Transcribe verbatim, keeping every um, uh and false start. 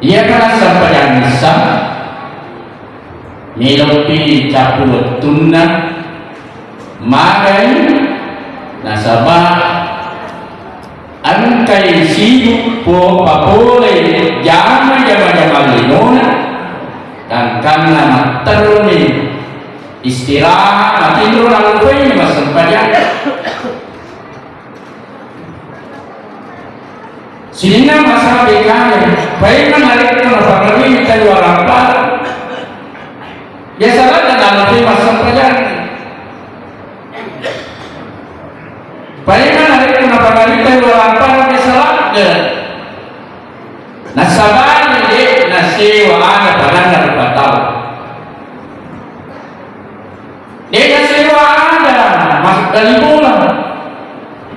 Iya kana sempajang issa, melopi cappu wettunna, magai, nasaba engkai sibuk po-, papolei jama, jama-jama linona, gangkanna matterruni istirahat, matinro, nallupaini massempajang. Sininna masalah B K M, paimeng narekko napangaruiwi tau waramparang, biasa ladde nallupai massempajang. Paimeng narekko napangaruiwi tau waramparang, biasa ladde. Nasabani de' nasewa ada padanna rupa tau. De' nasewa ada, mas-, kalibola.